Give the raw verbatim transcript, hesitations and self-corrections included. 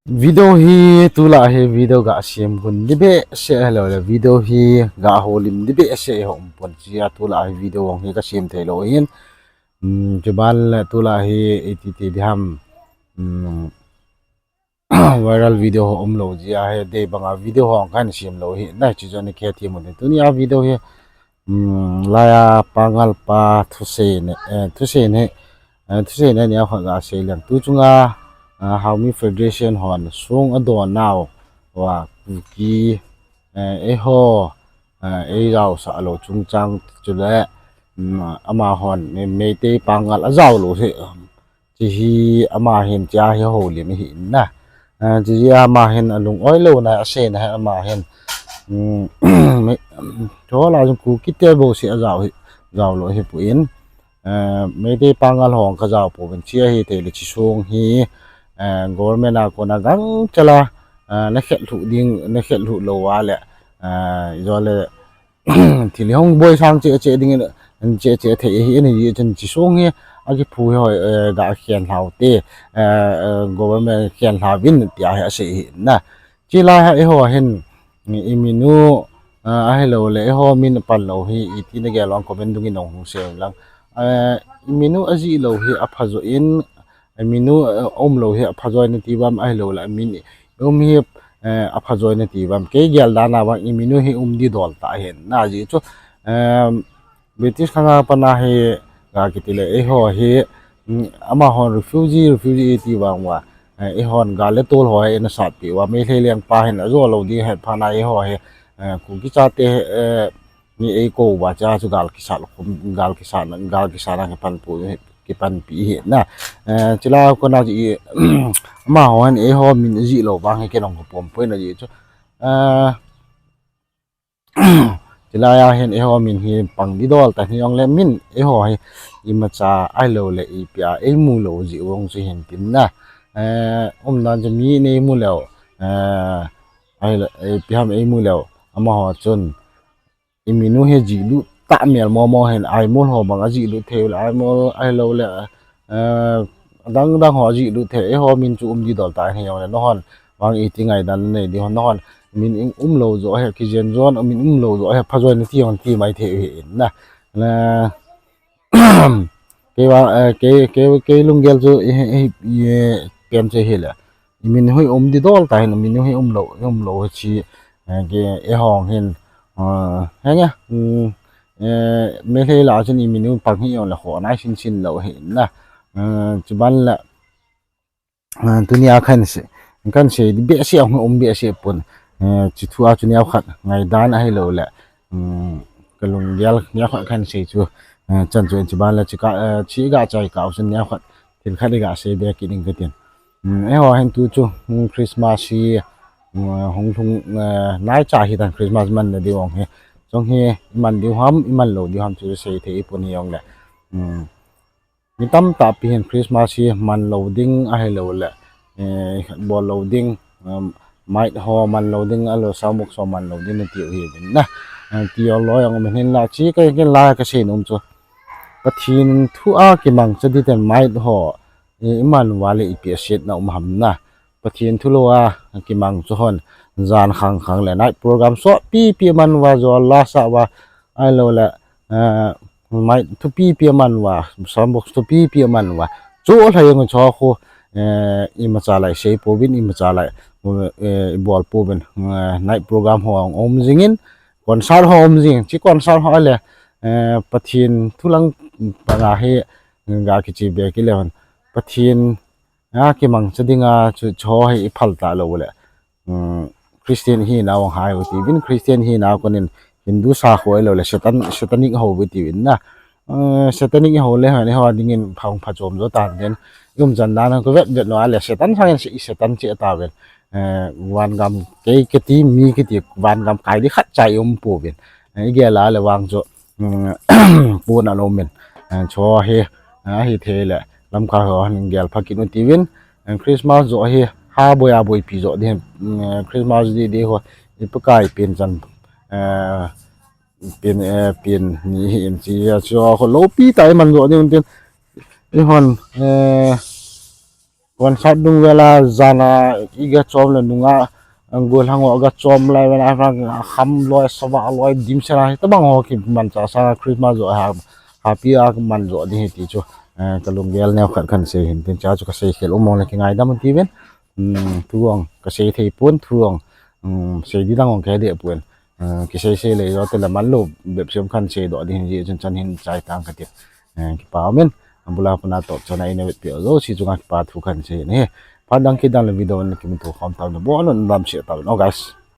Video hi tulai hi video ga sem gun di behseh, hello le video hi ga holim di behseh ho um pon chia, tulai hi video hong hi ka sem thei lou hin. Um, chuban le tulai hi iti ti di ham, um, viral video ho um lou jia hi, dei banga video ho kan sem lou hi na, chi jong ni khe ti mun. Tunia video hi, um, laiya Pangal pa thusei ne, eh, thusei ne, eh, thusei ne nia kho ga sei leng. Tu chunga, ah, Haomi Federation hon song adon nau va Kuki, eh, eiho, eh, ei jaosah lou chungchang chule, um, amahon Meitei Pangal ajao lou hi, um, chi hi ama hin chia hi holim hi na. Ah, chi hi ama hin alung oi lou na, asei na hi ama hin. Um, me, um, chola jong Kuki te bou si ajao hi, jao lou hi pu in. Eh, Meitei Pangal hong ka jao pouvin chia hi thei le chi song hi, eh, government a kona gangchela, eh, na khet lhu ding, na khet lhu lou a le, eh, jo le, thil hong boi sang che che ding in, che che thei hi ni chun chi song hi, a kiphu hi hoi, eh, ga khen hlau te, eh, eh, government khen hlau vin tia hi asei hi na. Chi lai ha eiho hin, i minu, ah, ahilou le, eiho min pan lou hi, iti na gel vang comment dung in nong hung sei lang. Ah, i minu ajih lou hi apha jo in, i minu, ah, um lou hi apha jo in ti vam ahilou le, min um hi, eh, apha jo in ti vam. Kei gel dan a vang i minu hi um di dol ta hin. Na ji chu, um, British khanga pana hi ga kiti le, eiho hi, mm, amahon refugee, refugee ti vang uva, eh, eihon gal le tol ho hi ina sat pi uva, Meitei lengpa hin ajo lou ding hi pha na eiho hi, eh, Kuki chate, eh, ni ei kou uva cha chu gal kisat, gal kisat, gal kisat na kipan pu, kipan pi hi na. Eh, chila kona ji, amahon eiho min jih lou vang hi kei nong ko pom poi na ji chu. Eh, Chilai a hin eiho min hi pang di dol ta hi jong le min eiho hi imacha ahilou le ipi a eimu lou ji vang chu hin tin na. Eh, um dan chu mi nei mu leu, eh, ahilou, ipi ham eimu leu, amaho chun i minu hi jih lut ta mel mo mo hin, Aimol ho bang ajih lut thei le, Aimol ahilou le, eh, adang dang ho ajih lut thei, eiho min chu um di dol ta hi jong le, nahon vang iti ngaidan nei di hon, nahon min um lou jo hi, kijen jon, min um lou jo hi, pha jo in ti hon ti mai thei hi in na. Na, kei va, eh, kei, kei, kei lunggel chu i, i, i, pen che hi le. I min hui um di dol ta hin, min hui um lou, um lou hi chi, eh, kei, eihon hin, eh, henge, um, eh, Meitei la chun i min hui pang hi jong le kho nai sin sin lou hi na. Eh, chuban le, ah, tunia kan sei, kan sei di behseh a hung um behseh pon, eh, chi thu a chu neo khat ngaidan ahilou le, um, ka lunggel neo khat kan sei chu, eh, chan chu in chuban le chi ka, eh, chi ga chai ka u chun neo khat thil khat i ga sei be kit ning ka tin. Um, eiho hin tu chu, um, Christmas hi, um, hung lhung, eh, nai cha hi tan Christmas man na di vang hi. Chong hi, i man di ham, i man lou di ham chu sei thei i pon hi jong le. Um, Mi tamtah pi hin Christmas hi man lou ding ahilou le, eh, bol lou ding, um, mic ho man lou ding, ahilou sound box ho man lou ding na ti u hi din na. Eh, ti o lo jong um hin la chi ka, ka la ka sei nom chu. Pathen thu a kimang cha di ten mic ho, eh, i man uva le ipi a siet na um ham na. Pathen thu lou a kimang chu hon jan khang khang le night program sopi pi man uva jo la sa uva ahilou le, eh, mic thupi pi man uva, sound box thupi pi man uva. Chu lha jong chu khu, eh, imacha lai sei pouvin, imacha lai, eh, i bol pouvin, eh, night program ho um jing in, concert ho um jing, chi concert ho le, eh, Pathen thu lang panga hi ga kichi be kit le hon. Pathen a kimang cha dinga chu cho hi i phal ta lou le. Um, Christian hi nau ang hai u ti vin, Christian hi nau kon in Hindu sa ho lou le Satan, Satanic ho u ti vin na. Uh, Satanic ho le hon, ho ding in phang pha chom jo ta den. Um chan dan ko vet vet lou le Satan sang in si Satan chi ta vin. Eh, van gam kei kiti mi kiti van gam kai di khat chai um pouvin. Eh, i gel a le vang chu, um, pon a lou min. Eh, cho hi, eh, hi thei le lamkai ho hin gel pha kit u ti vin. Eh, Christmas jo hi ha boi a boi pi jo di, um, Christmas di di ho i Pakai pen chan, eh, pen, eh, pen ni hi in chi a cho ho lou pi ta i man jo di un tin. I hon, eh, Concert nung vela jana iga chom le nunga, gol hang ho ga chom lai vela, ham loi, sava loi, dimset a, hitobang ho kimanchah sanga Christmas joh ha, happy a man joh ding hi ti chu, eh, kalunggel neo khat kahin sei hin tin, cha chu kasei khel um mong le kingaidam un tiuvin. Hmm, thu jong kasei thei pon, thu jong, hmm, sei di dang jong kahe deh pon. Eh, kisei sei le joh te le man lou bep sem kahin seidoh ding hi chun chan hin chai tang kati. Eh, kipa umin, abula pana toh chana eina vetpeh jouse chunga kipa thu kahin sei ahi. Phat dang kit dang le video in kimuto khom tauvin, abon un damsel tauvin, oh guys.